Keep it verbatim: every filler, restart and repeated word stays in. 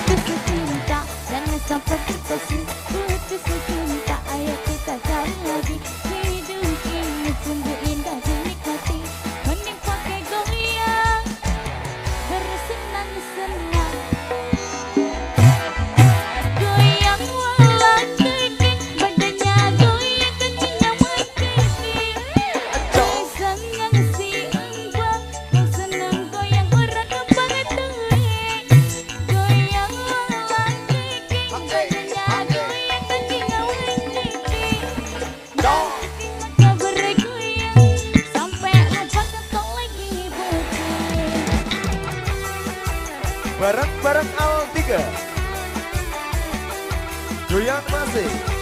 Putus cinta, jangan sampai putus. Putus cinta, ayo kita cari lagi. Hidup ini sungguh indah dinikmati. Mending pakai goyang, bersenang-senang. Goyang walang dikit, badannya goyang, kakinya makin. Senang si Embang, senang goyang orang kembang tuai. Goyang walang dikit, badannya goyang, kakinya makin. Maka bergoyang sampai lupa kantong lagi bocil. Bareng-bareng Al tiga. Goyang masih.